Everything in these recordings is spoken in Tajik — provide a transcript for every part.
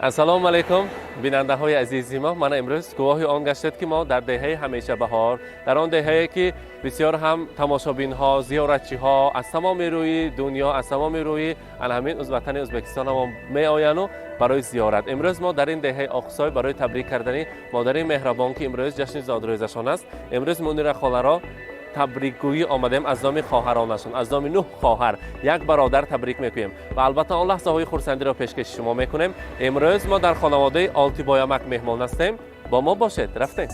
Ассалому алайкум, бинандаҳои азизи мо. Мана имрӯз гувоҳи он гаштед, ки мо дар деҳаи ҳамешабаҳор, дар он деҳае, ки бисёр ҳам тамошобинҳо, зиёратчиҳо аз тамоми рӯи дунё, аз тамоми рӯи ана ҳамин ватани Ӯзбекистонамо меояну барои зиёрат. Имрӯз мо дар ин деҳаи Оқсой барои табрик кардани модари меҳрабон, ки имрӯз ҷашни зодрӯзашон аст, имрӯз Мунира холаро табрикгӯӣ омадем. Аз номи хоҳаронашон, аз номи нӯҳ хоҳар, як бародар табрик мекунем ва албатта он лаҳзаҳои хурсандиро пешкаши шумо мекунем. Имрӯз мо дар хонаводаи Олтибоямак меҳмон ҳастем. Бо мо бошед. Рафтем.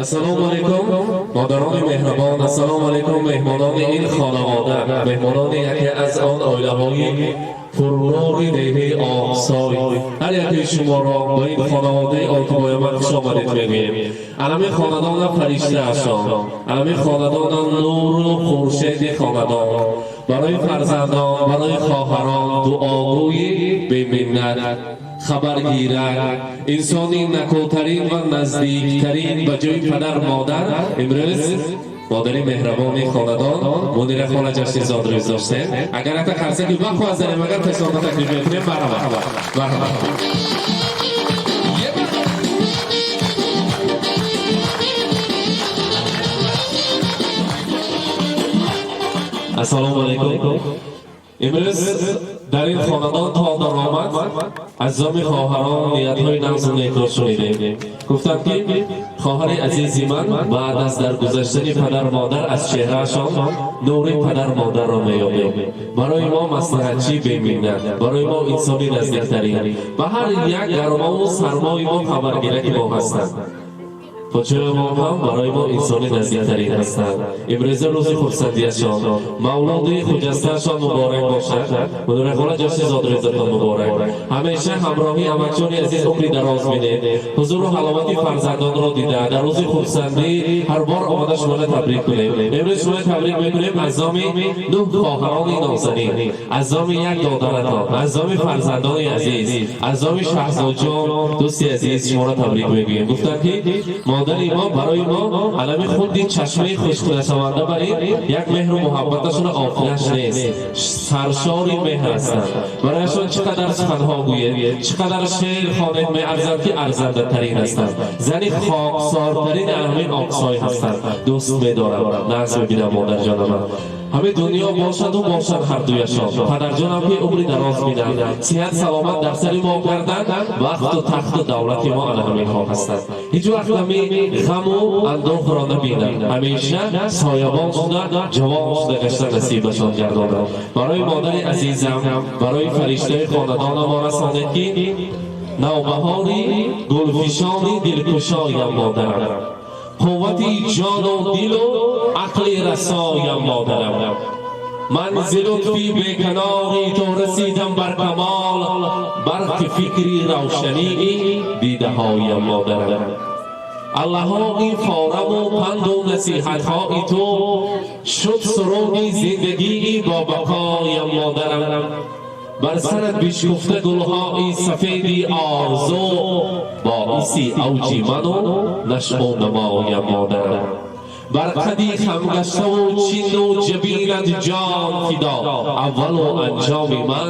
Ассалому алайкум, модарони меҳрабон. Ассалому алайкум, меҳмонони ин хонавода, меҳмонони яке аз он оилаҳои пурнури деҳаи Оқсой. Ҳар яке шуморо ба ин хонаводаи Олтибоямак хуш омадед мегӯем. Алами хонадона фариштаашон, алами хонадона нуру хуршеди хонадон, барои фарзандон, барои хоҳарон дуогӯи беминнат, хабаргирак, инсони накотарин ва наздиктарин ба ҷои падар модар. Имрӯз модари меҳрабони хонадон Мунира хола ҷашни зодрӯз доштем. Агар ата қарсаки бахоҳад занем, агар пешонда таклиф мекунем. Марҳамат, марҳамат. Ассалому алайкум. Имрӯз дар ин хонадон то даромад аз номи хоҳарон ниятҳои нағзу некро шунидем. Гуфтанд, ки хоҳари азизи ман баъд аз даргузаштани падар модар аз чеҳраашон нури падар модарро меёбем. Барои мо маслиҳатчӣ беминнат, барои мо инсони наздиктарин, ба ҳар як гармову сармои мо хабаргираки мо ҳастанд. Почоямон ҳам барои мо инсони наздиктарин ҳастанд. Имрӯза рӯзи хурсандиашон, мавлуди хуҷастаашон муборак бошад. Мунирахола, ҷашни зодрӯзатон муборак. Ҳамеша ҳамроҳи амакҷони азиз умри дароз бинед, ҳузуру ҳаловати фарзандонро дида, дар рӯзи хурсандӣ ҳар бор омада шуморо табрик кунем. Имрӯз шуморо табрик мекунем аз номи нӯҳ хоҳарони нозанин, аз номи як додаратон, аз номи фарзандони азиз, аз номи Шаҳзодҷон, дӯсти азиз, шуморо табрик мегӯем. Гуфтанд, ки модари мо барои мо алами худи чашмаи хушкнашаванда, бар ин як меҳру муҳаббаташон охираш нест, саршори меҳр ҳастанд. Барояшон чӣ қадар суханҳо гӯед, чӣ қадар шеър хонед, меарзанд, ки арзандатарин ҳастанд. Зани хоксортарин ҳамин Оқсой ҳастанд. Дӯст медорам, нағз мебинам модарҷонама. Ҳамин дунё бошаду бошад ҳардуяшон. Падарҷонам, ки умри дароз бинанд, сиҳат саломат дар сари мо гарданд. Бахту тахту давлати мо ана ҳаминҳо ҳастанд. Ҳеҷ вақт ҳами ғаму андӯҳро набинанд, ҳамеша соябон шуда, ҷавон шуда гашта насибашон гардонад. Барои модари азизам, барои фариштаи хонадона мо расонед, ки навбаҳори гулфишони дилкушоям модарам, қуввати ҷону дилу ақли расоям модарам. Ман зи лутфи беканори ту расидам бар камол, барқи фикри равшании дидаҳоям модарам. Аллаҳои фораму панду насиҳатҳои ту шуд суруди зиндагии бобақоям модарам. Бар сарат бишкуфта гулҳои сафеди орзу, боиси авҷи ману нашъу намоям модарам. Бар қади хамгаштаву чину ҷабинат ҷон фидо, аввалу анҷоми ман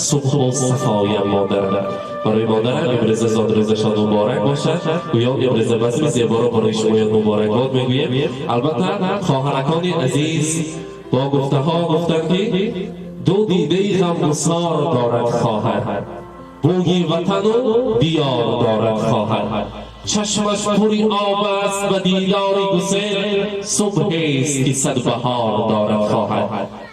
субҳу сафоям модарам. Барои модарам имрӯза зодрӯзашон муборак бошад. Гӯён имрӯза базми зеборо барои шумоён муборакбод мегӯем. Албатта, хоҳаракони азиз бо гуфтаҳо гуфтанд, ки ду дидаи ғамгусор дорад хоҳар, бӯи ватану диёр дорад хоҳар. Чашмаш пури об аст ба дидори гусел, субҳест ки сад баҳор дорад хоҳар.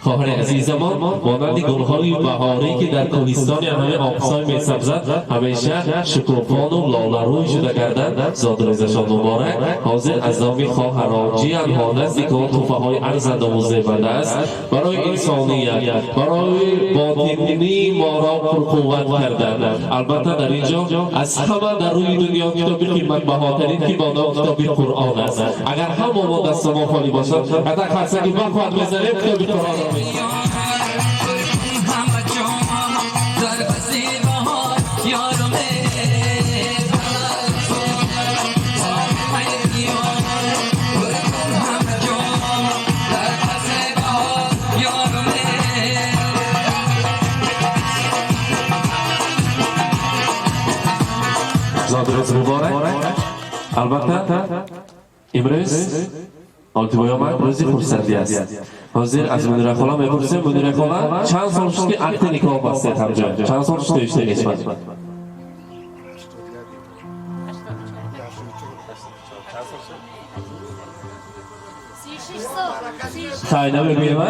Хоҳари азизамон монанди гулҳои баҳорӣ, ки дар кӯҳистони ҳамаи Оқсой месабзад, ҳамеша шукуфону лоларӯй шуда гарданд. Зодрӯзашон муборак. Ҳозир аз номи хоҳарон, ҷиянҳо, наздикон туҳфаҳои арзандаву зебанда аст барои инсоният, барои ботинии моро пурқувват кардан. Албатта, дар ин ҷо аз ҳама дар рӯи дунё китоби қиматбаҳотарин, ки бо ном китоби Қуръон аст. Агар ҳама мо дастамо холӣ бошад, ҳатто қарсаки бахоҳад мезанем, китоби Қуръонро. Зодрӯз муборак. Албатта, имрӯз Олтибой омад, рӯзи хурсандӣ аст. Ҳозир аз Мунира хола мепурсем. Мунира хола, чанд сол шуд, ки акди никоҳ бастед? Ҳамҷо чанд сол шуд иштагишмад? Хай, намегӯем.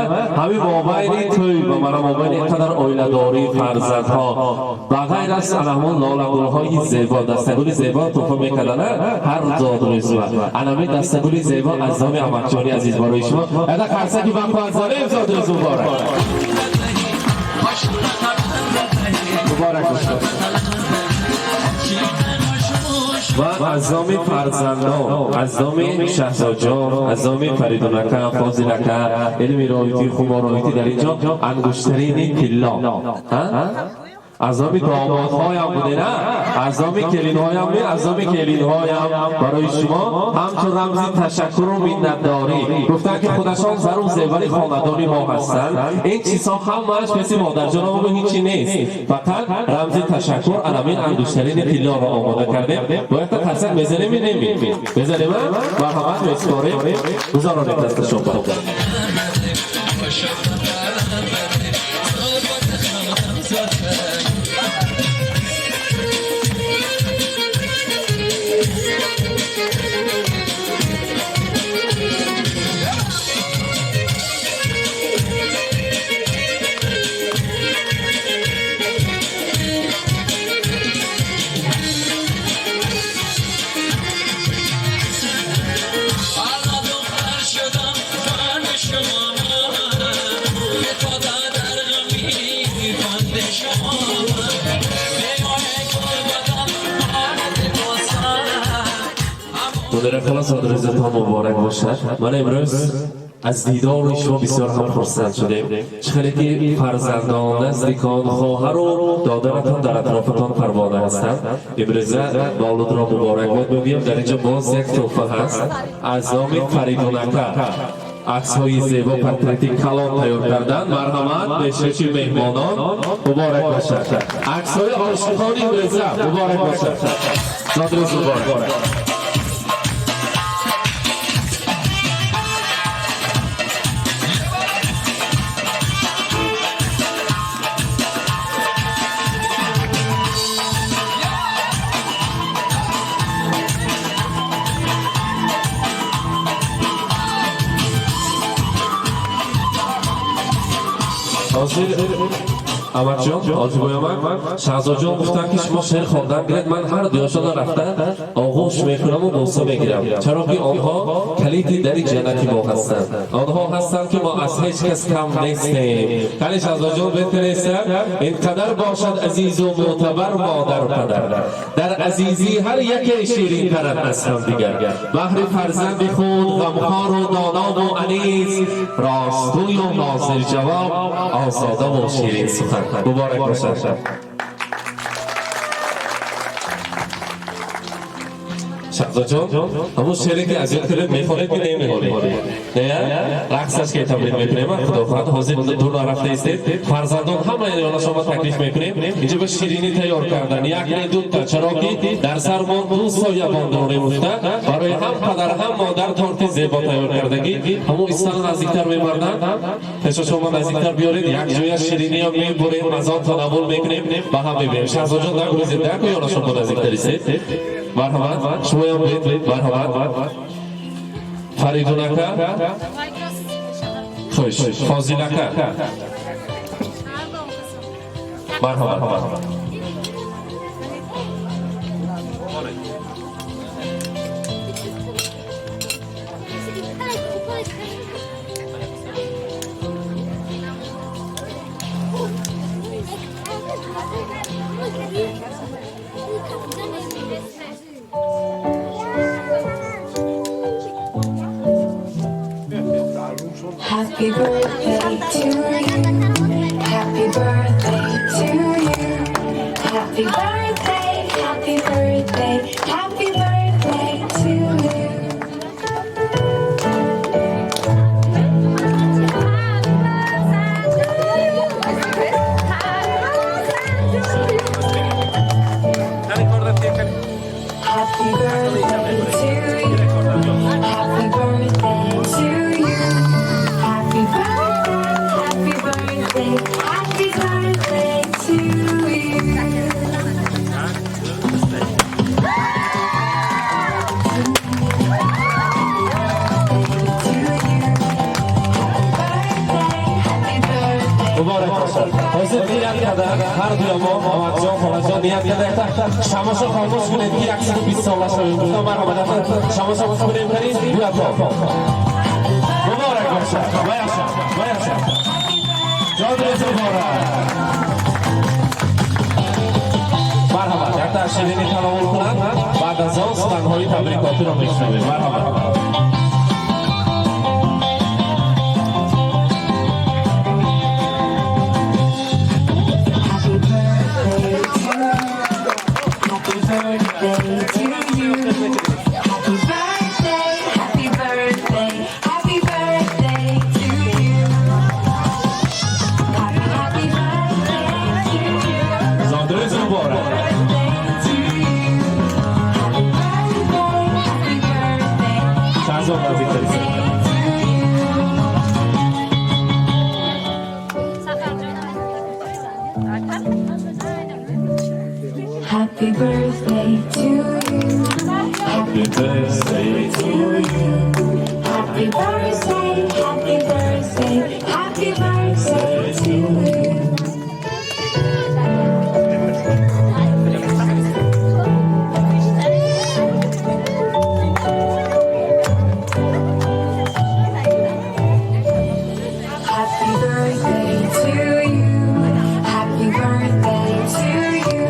Ҳамин мобайни тӯй ба мана мобайни ин қадар оиладорӣ, фарзандҳо, ба ғайр аз ана ҳамон лолагулҳои зебо, дастагули зебо туҳфа мекардана ҳар зодрӯзва, анами дастагули зебо аз номи амакҷони азиз барои шумо. Яда қарсаки бақоаззанем. Зодрӯз муборак, муборак бошад. Ва аз номи фарзандон, аз номи Шаҳзодҷон, аз номи Фаридунака, Фозилака, илми роҳитӣ, хумороҳитӣ, дар инҷо ангуштарини тилло аз номи домодҳоям буде, на аз номи келинҳоям, не, аз номи келинҳоям барои шумо ҳамчун рамзи ташаккуру миннатдорӣ. Гуфтанд, ки худашон зару зевари хонадони мо ҳастанд. Ин чизҳо ҳамааш мисли модарҷономо ҳичи нест, фақат рамзи ташаккур анамин ангуштарини тиллоро омода кардем. Бояд қарсак мезанем, неми мезанем? Марҳамат, меспорем, гузаронем дасташон. Мунира хола, зодрӯзатон муборак бошад. Ман имрӯз аз дидори шумо бисёр ҳам хурсанд шудем. Чӣ хеле ки фарзандон, наздикон, хоҳару додаратон дар атрофатон парвона ҳастанд. Имрӯза мавлудро муборакбод мегӯям. Дар инҷо боз як тӯҳфа ҳаст аз номи Фаридунака. Аксҳои зебо, портрети калон тайёр кардан. Марҳамат, пешкаши меҳмонон. Муборак бошад. Аксҳои ошиқони имрӯза. Муборак бошад, зодрӯз муборак. Ҳозир амакҷон, Ҳоҷибой амак, Шаҳзодҷон гуфтанд, ки шумо шеър хондан гиред, ман ҳар дуёшонро рафта оғӯш мекунаму бӯса мегирам, чаро ки онҳо калиди дари ҷаннати мо ҳастанд. Онҳо ҳастанд, ки мо аз ҳеҷ кас кам нестем. Кали, Шаҳзодҷон, бетареста. Ин қадар бошад азизу мӯътабар модару падар, дар азизӣ ҳар яке ширинтарад аз ҳамдигар. Баҳри фарзанди худ ғамхору донову анис, ростгӯю ҳозирҷавоб, озодаву ширин сухан. Муборак бошад. Шаҳзодҷон, ҳамун шере, ки аз ёд кардед, мехонед, ки намехонед? Не, рақсаш ки тамрин мекунем. Худо хоҳад, ҳозир дур нарафта истед. Фарзандон ҳама ёнашонро таклиф мекунем. Инҷо ба ширинӣ тайёр кардан, як не, дута, чаро ки дар сармон ду соябон дорем гуфта, барои ҳам падар, ҳам модар торти зебо тайёр кардагӣ. Ҳамун истана наздиктар мебарданд, пеша шумо наздиктар биёред, як ҷоя шириниам мебурем, аз он танаввул мекунем, ба ҳам мебинем. Шаҳзодҷон, нагурезед, даку ёнашон бо наздиктар истед. Марҳамат, шумоям бед. Марҳамат, Фаридунака, хуш, Фозилака, марҳамат. Happy birthday to Happy birthday, happy birthday, happy birthday to you. Happy birthday to you. Happy birthday to you. Happy birthday, happy birthday, happy birthday to you. To you. Happy birthday, happy birthday. Муборак бошад. Ҳозир ният карда ҳар дуя мо, Мамадҷон, холаҷон, ният карда якта шамоша хомӯш кунед, ки 120 сола шавем. Гуфтам, марҳамат, шамоша кунем, канӣ дуято. Муборак бошад, ваяша, ваяша, ҷодрез муборак. Марҳамат, якта ширинӣ тановул кунанд, баъд аз он суханҳои табрикотиро мешунавем. Марҳамат. Happy birthday to you. Happy birthday to you. Happy birthday, happy birthday, happy birthday to you. Happy, happy birthday to you. Зодрӯз муборак. Birthday to you. Happy birthday, happy birthday, Шаҳзод, наздиктарӣ. to you. Happy birthday to you. Happy birthday to you. Happy birthday, happy birthday, happy birthday to you. Happy birthday to you. Happy birthday to you.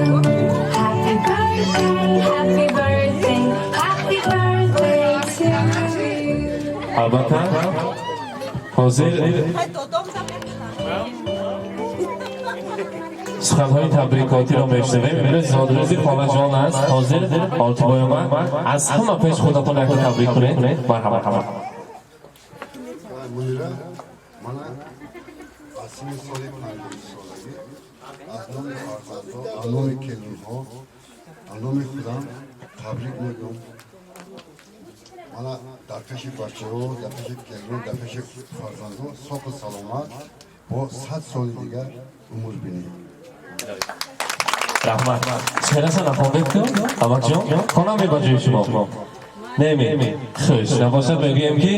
Happy birthday, happy birthday, happy birthday to you. Албатта, ҳозир суханҳои табрикотиро мешунавем. Имрӯз зодрӯзи холаҷон аст. Ҳозир Олтибой омад, аз ҳама пеш худатон якта табрик кунед. Марҳамат. Мунира, мана, аз синни соли 50-солагӣ аз номи фарзандҳо, аз номи келинҳо, аз номи худам табрик мегӯям. Мана, дар пеши бачаҳо, дар пеши келинҳо, дар пеши фарзандҳо соқу саломат бо 100 соли дигар умр бинед. Раҳмат. Шеъраса нахондед ку, Абакҷон? Хонам ба ҷои шумо? Неме, хуш набошад. Мегӯем, ки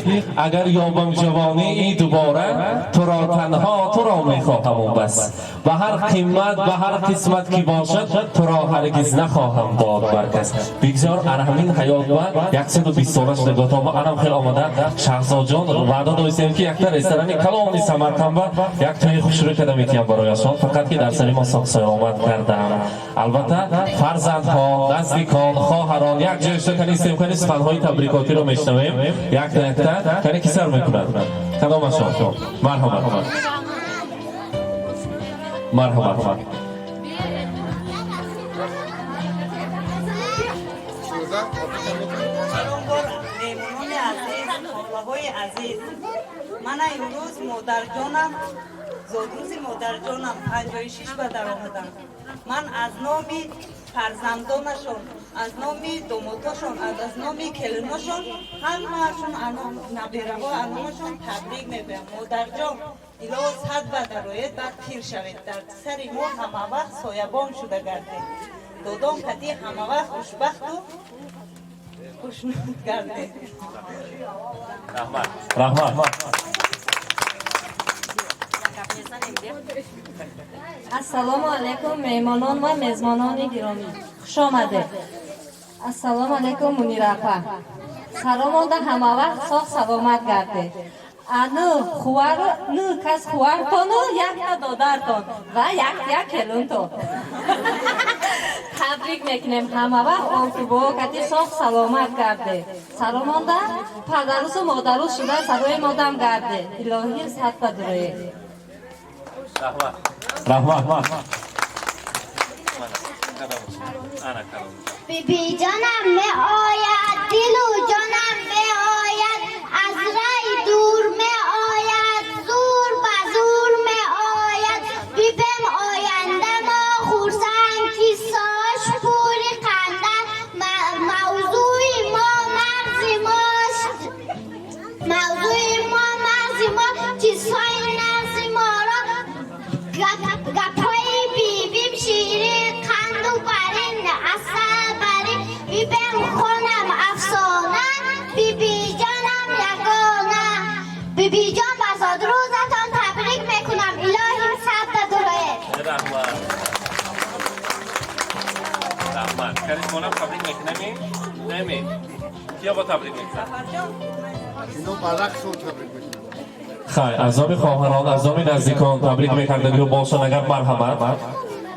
агар ёбам ҷавонии дубора, туро, танҳо туро мехоҳаму бас. Ба ҳар қимат, ба ҳар қисмат ки бошад, туро ҳаргиз нахоҳам дод бар кас. Бигзор ана ҳамин ҳаёт ба 120 сола шуда готома анам хел омада. Шаҳзодҷон, ваъда доистем, ки якта ресторани калони Самарқандба як тӯи хушрӯ карда метиҳам барояшон, фақат ки дар сари мо соқсаёмад кардам. Албатта, фарзандҳо, наздикон, хоҳарон як ҷой шуда канистем. Кани, суханҳои табрикотиро мешунавем якта якта. Кани, ки сар мекунад? Кадомашон? Марҳамат, марҳамат. Салом бор, меҳмонони азиз, холаҳои азиз. Мана, имрӯз модарҷонам, зодрӯзи модарҷонам, 56 ба даромадам. Ман аз номи фарзандонашон, аз номи домотошон, аз номи келиношон, ҳамаашон, набераҳо, аномашон табрик мегӯям. Модарҷон, илоҳо 100 ба дароед, баъд пир шавед, дар сари мо ҳамавақт соябон шуда гардед. Додом кати ҳамавақт хушбахту хушнуд гардед. Раҳмат. Ассалому алайкум, меҳмонон ва мезмонони гиромӣ, хушомадед. Ассалому алайкум, Мунира апа, саромонда ҳамавақт соғ саломат гардед. Ану хувару ну кас хувартону якта додартон ва як як келунтон табрик мекунем. Ҳамавақт онтубо кати соғ саломат гардед. Саромонда падарусу модарус шуда сарои модам гардед. Илоҳӣ 100 ба дуроед. Раҳмат. Ана калом. Биби ҷонам меояд, дилу ҷонам меояд, аз рай дур меояд, зур ба зур меояд. Бибем оянда мо хурсанд, кисош пури қанда, мавзӯи мо мағзи мост, мавзӯи мо мағзи мо, чизҳои нағзи моро, гапҳои бибим ширин, қанду барин, асал барин. Бибем хонам афсона, бибиҷонам ягона. Бибиҷон, ба зодрӯзатон табрик мекунам, илоҳим сабда дуроед. Раҳмат, раҳмат. Каришмонам табрик мекунами, неми? Кия бо табрик мекунам? Ино ба рақсон табрик мекунам. Хай, аз номи хоҳарон, аз номи наздикон табрик мекардагиҳо бошанд агар, марҳамат.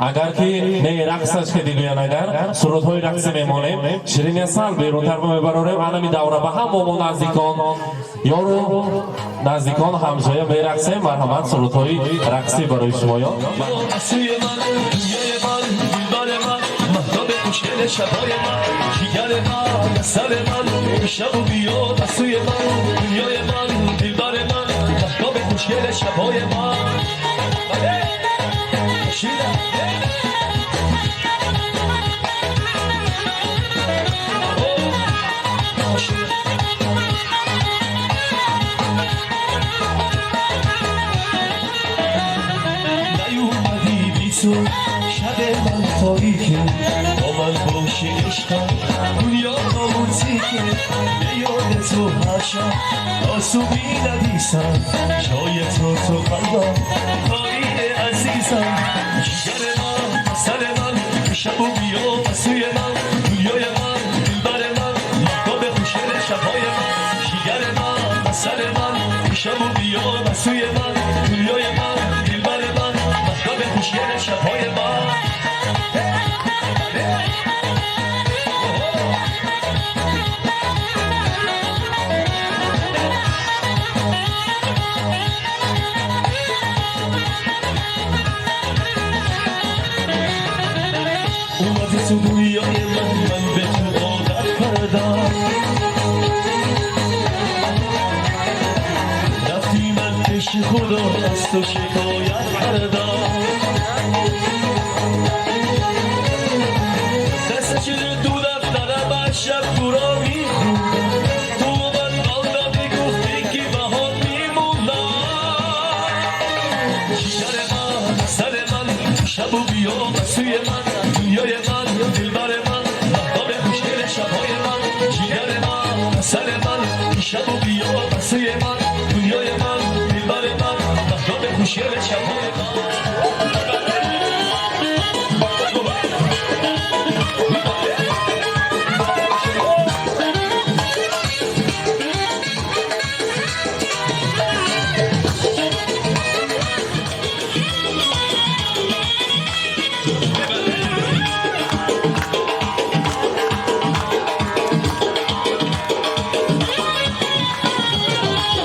Агар ки не, рақсаш ки дигӯян, агар сурудҳои рақсӣ мемонем, ширини асал берунтар мебарорем. Анами давра ба ҳамо мо наздикон, ёру наздикон, ҳамсоя мерақсем. Марҳамат, сурудҳои рақсӣ барои шумоён. سوی من، دنیای من، دلبر من، مهتاب خوشگل شبای من، جیگر من، سر من، شب و بیا سوی من، دنیای من، دلبر من، مهتاب خوشگل شبای من. بله. شیرم. اوه. شیرم. نیومدی بی تو شب من تاریکه، با من باشی عشقم دنیا تیکه، به یاد تو هر شب آسو می نویسم، جای تو تو قلبم خالیه عزیزم. جیگر من، سر من، شب و بیا سوی من، دنیای من، دلبر من، مهتاب خوشگل شبهای من، جیگر من، سر من، شب و بیا سوی من، دنیای من، دلبر من، مهتاب خوشگل شبهای من. اومدی تو دنیای من، من به تو عادت کردم، رفتی من پیش خدا از تو شکایت کردم، دست شده دو دفترم از شب تو را میخون، تو من قلبم میگفتی که بهات میمونم. جیگر من، سر من، شب و بیا سوی من، دنیای من، دلبر من، مهتاب خوشگل شبهای من، جیگر من، سر من، شب و بیا سوی من، دنیای من، دلبر من، مهتاب خوشگل شبهای من.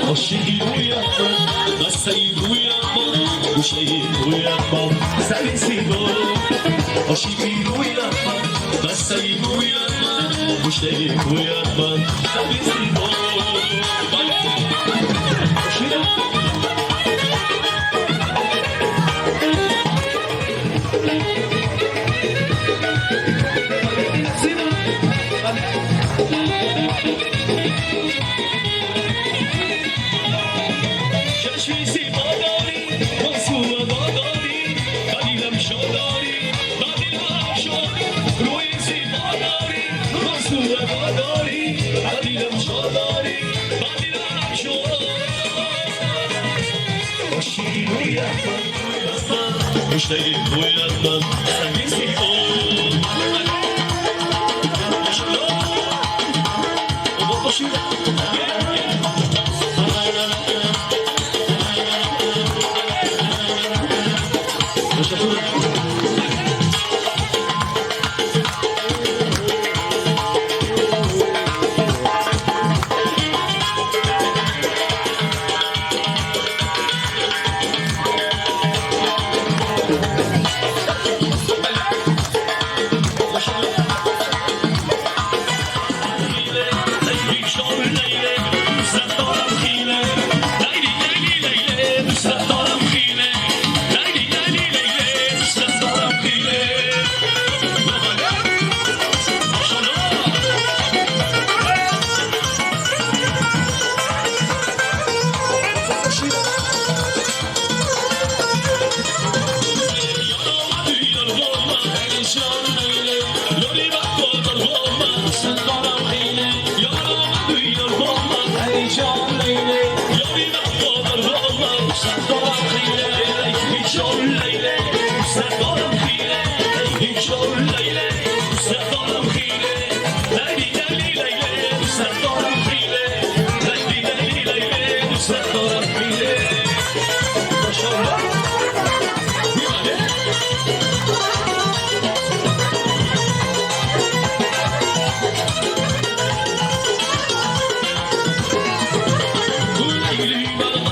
عاشقی رویم من، بسته رویم من، گوشه رویم من، سری زیبا. عاشقی رویم من، بسته رویم من، گوشه رویم من، سری زیبا. بله. عاشقی. زیبا. بله. چشمی زیبا داری، بازو ادا داری، دلیلم شو داری، دلیلم شو، روی زیبا داری، بازو ادا داری، دلیلم شو داری، دلیلم شو. عاشقی رویم من، گوشه رویم من، سنگی زیبا. باشید.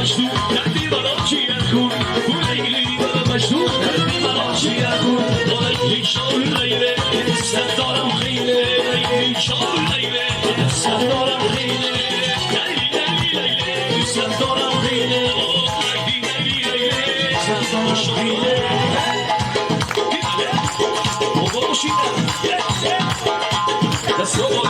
مجنون دردی برا چی خون لیلی و مجنون دردی برا چی خون لیلی جان لیلی دوست دارم خیلی لیلی جان لیلی دوست دارم خیلی لیلی لیلی لیلی دوست دارم خیلی لیلی لیلی لیلی دوست دارم خیلی. Let's go.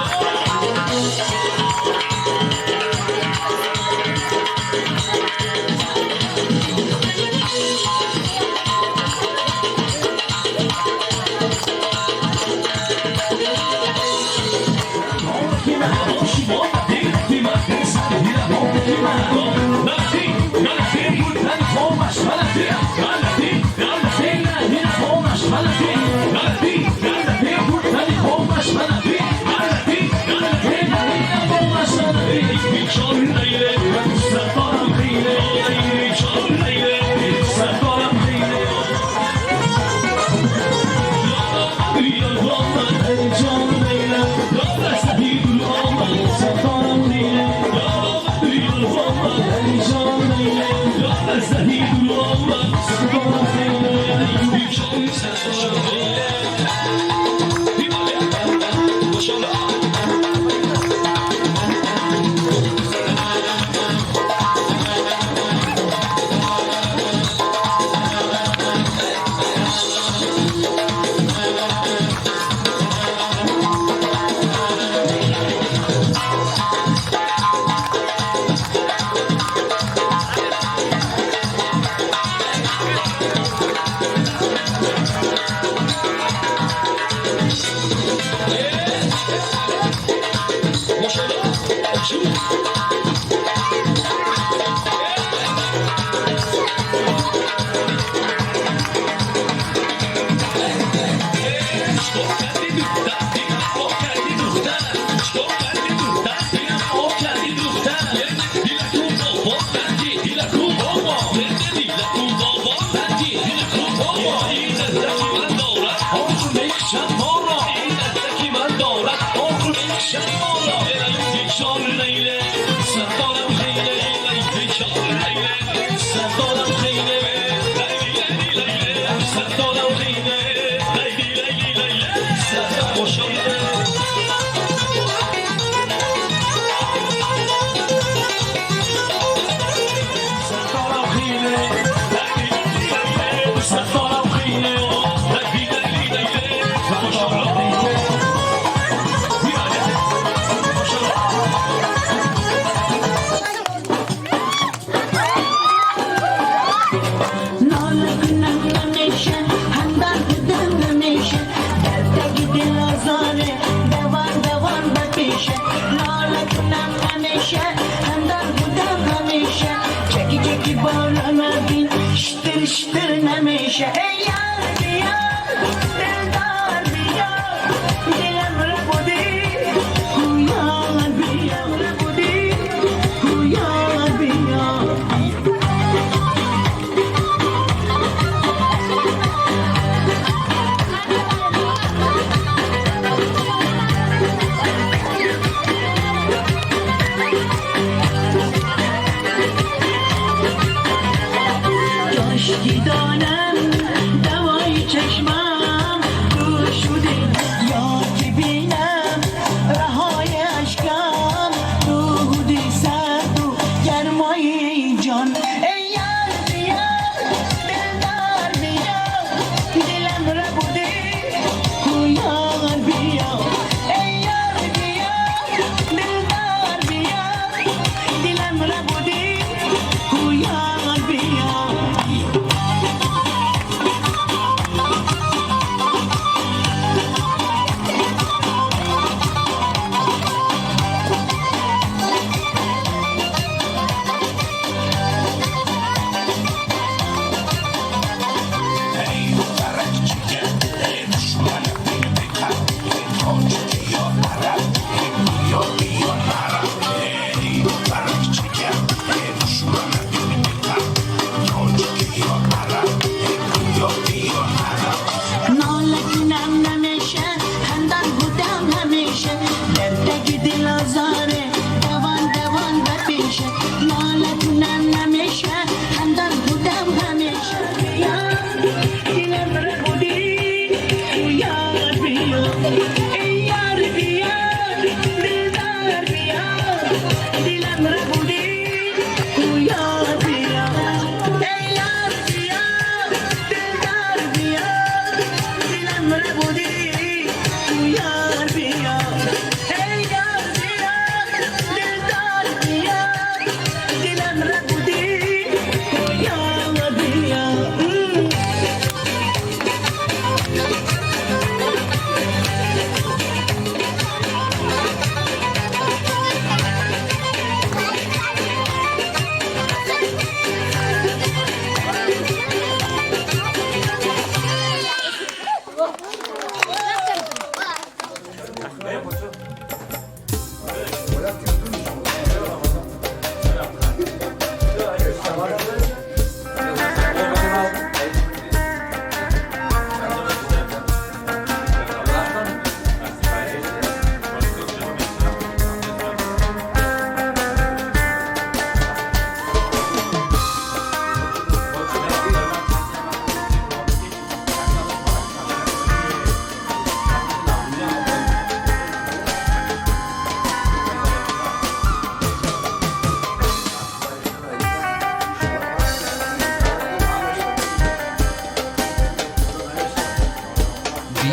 دانم.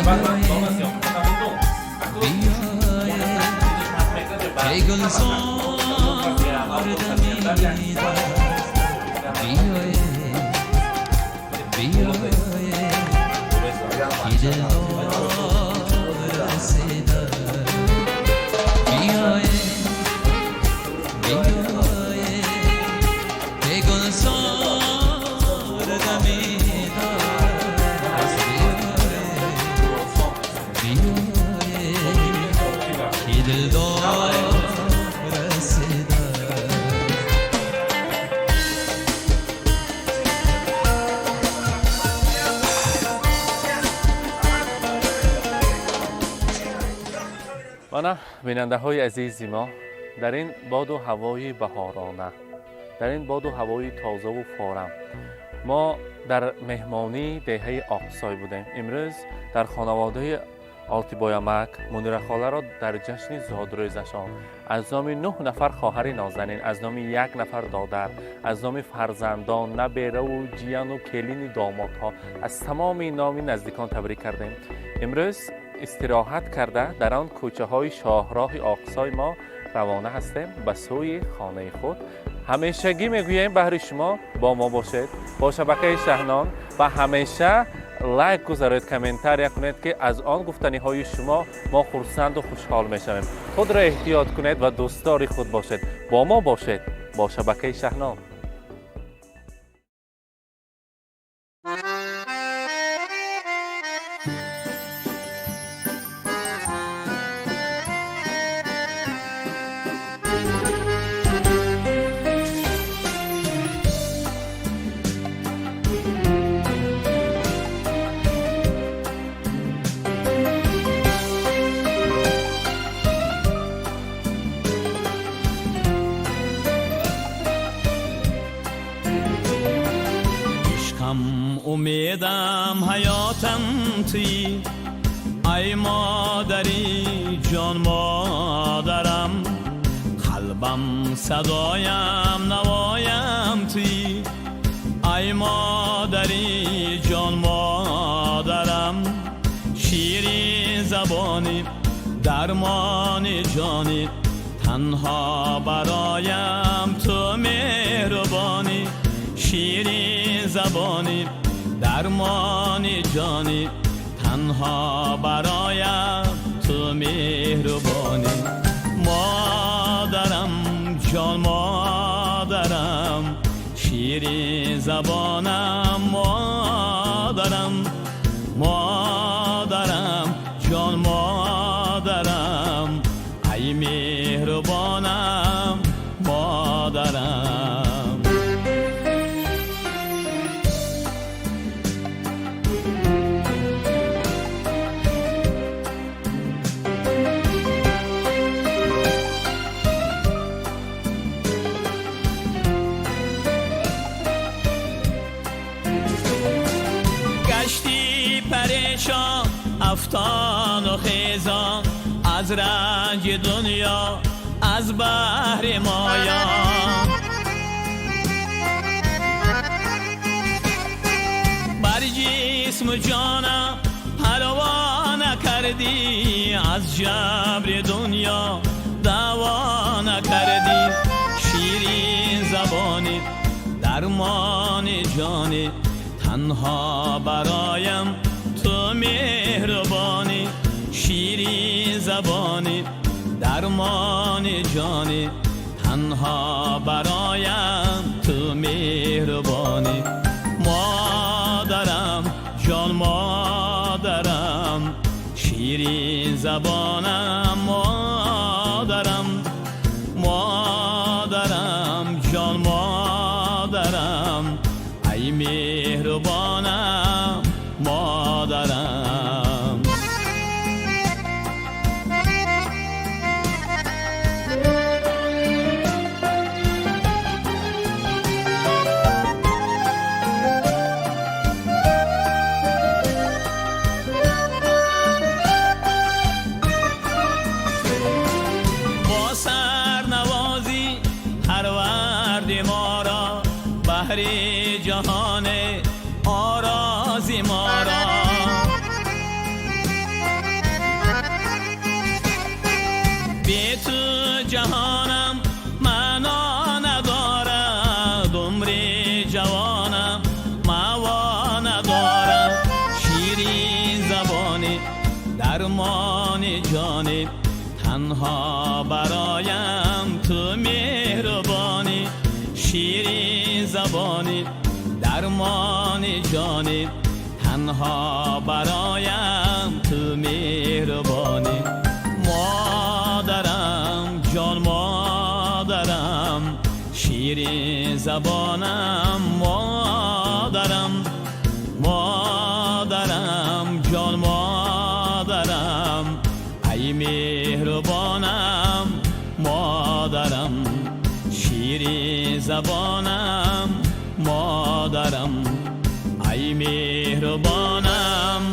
بیای که گلزار دمید بیای بیای که دلدار رسیده بیای بیای که گلزار دمید بیای بیای که دلدار رسیده. Мана, бинандаҳои азизи мо, дар ин боду ҳавои баҳорона, дар ин боду ҳавои тозаву форам мо дар меҳмонии деҳаи Оқсой будем. Имрӯз дар хонаводаи Олтибоямак Мунирахоларо дар ҷашни зодрӯзашон аз номи нӯҳ нафар хоҳари нозанин, аз номи як нафар додар, аз номи фарзандон, набераву ҷияну келини домодҳо, аз тамоми номи наздикон табрик кардем. Имрӯз истироҳат карда, дар он кӯчаҳои шоҳроҳи Оқсой мо равона ҳастем ба сӯи хонаи худ. Ҳамешагӣ мегӯем баҳри шумо: бо мо бошед, бо шабакаи Шаҳнон, ва ҳамеша лайк гузаред, комментария кунед, ки аз он гуфтаниҳои шумо мо хурсанду хушҳол мешавем. Худро эҳтиёт кунед ва дӯстдори худ бошед. Бо мо бошед, бо шабакаи Шаҳнон. Ишқам, умедам, ҳаётам туӣ, ай модари ҷон, модарам, қалбам, садоям, навоям туӣ, ай модари ҷон, модарам, ширин забонӣ, дармони ҷонӣ, танҳо бароям ту меҳрубонӣ, ширин забонӣ, дармони ҷонӣ, танҳо бароям ту меҳрубонӣ. Модарам ҷон, модарам, ширин забонам, модарам, модарам ҷон, модарам, ай меҳрубонам, модарам. Гашти парешон, афтону хезон, аз ранҷи дунё, аз баҳри моён. Бар ҷисму ҷонам парво накардӣ, аз ҷабри дунё даъво накардӣ, ширин забонӣ, дармони ҷонӣ, танҳо бароям ту меҳрубонӣ, ширин забонӣ, дармони ҷонӣ, танҳо бароям ту меҳрубонӣ. Модарам ҷон, модарам, ширин забонам, модарам, модарам ҷон, модарам, ай меҳрубонам, модарам. Бо сарнавозӣ парварди моро, баҳри ҷаҳоне орози моро. Танҳо бароям ту меҳрубонӣ, ширин забонӣ, дармони ҷонӣ. Танҳо бароям ту меҳрубонӣ. Модарам, ҷон модарам, ширин забонам, модарам. Модарам, ҷон модарам, ай меҳрубонам, модарам, ширин забонам, модарам, ай меҳрубонам,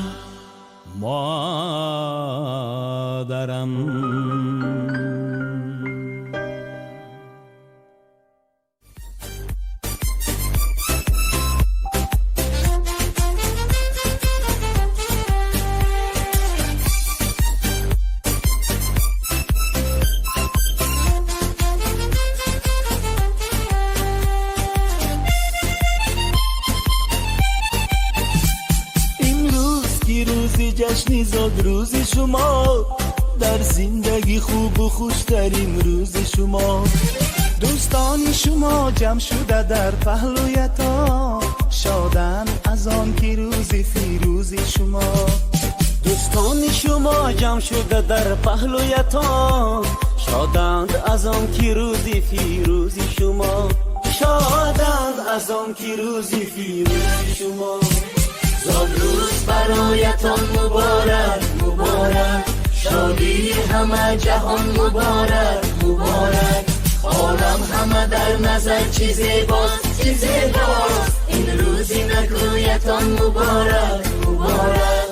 модарам. Имрӯз ки рӯзи ҷашни зодрӯзи шумо, дар зиндагӣ хубу хуштарин рӯзи шумо. Дӯстони шумо ҷамъ шуда дар паҳлӯятон, шоданд аз он ки рӯзи фирӯзи шумо. Дӯстони шумо ҷамъ шуда дар паҳлӯятон, шоданд аз он ки рӯзи фирӯзи шумо. Шоданд аз он ки рӯзи фирӯзи шумо. Зодрӯз бароятон муборак, муборак, шодии ҳама ҷаҳон муборак, муборак. Олам ҳама дар назар чӣ зебост, чӣ зебост. Ин рӯзи накӯятон муборак, муборак.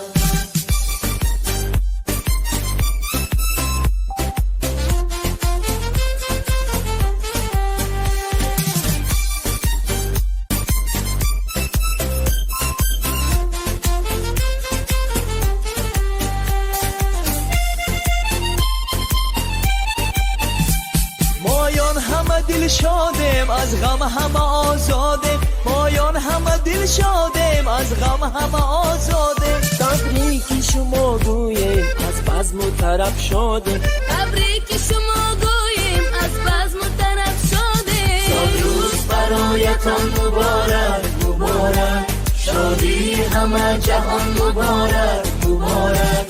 Моён ҳама дилшодем, аз ғам ҳама озодем. Моён ҳама дилшодем, аз ғам ҳама озодем. Табрики шумо гӯем, аз базму тараб шодем. Табрики шумо гӯем, аз базму тараб шодем. Зодрӯз бароятон муборак, муборак, шодии ҳама ҷаҳон муборак, муборак.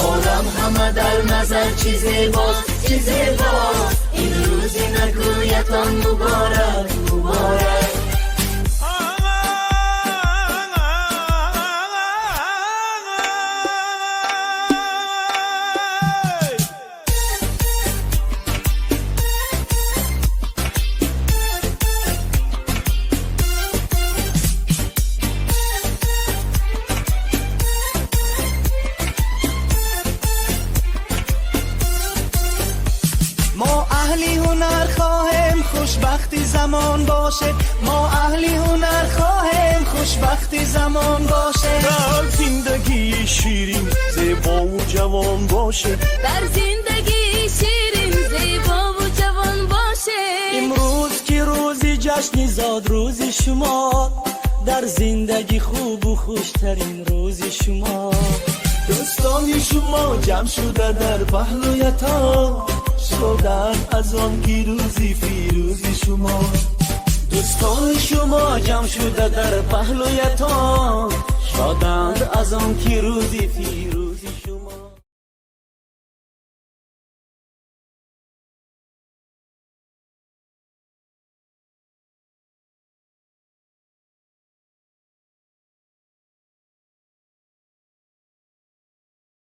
Олам ҳама дар назар чӣ зебост, чӣ зебост. Ин рӯзи накӯятон муборак, муборак. Мо аҳли ҳунар хоҳем, хушбахти замон бошед. Мо аҳли ҳунар хоҳем, хушбахти замон бошед. Дар зиндагии ширин, зебову ҷавон бошед. Дар зиндагии ширин, зебову ҷавон бошед. Имрӯз ки рӯзи ҷашни зодрӯзи шумо, дар зиндагӣ хубу хуштарин рӯзи шумо. Дӯстони шумо ҷамъ шуда дар паҳлӯятон, шоданд аз он ки рӯзи фирӯзи шумо. Дӯстони шумо ҷамъ шуда дар паҳлӯятон, шоданд аз он ки рӯзи фирӯзи шумо.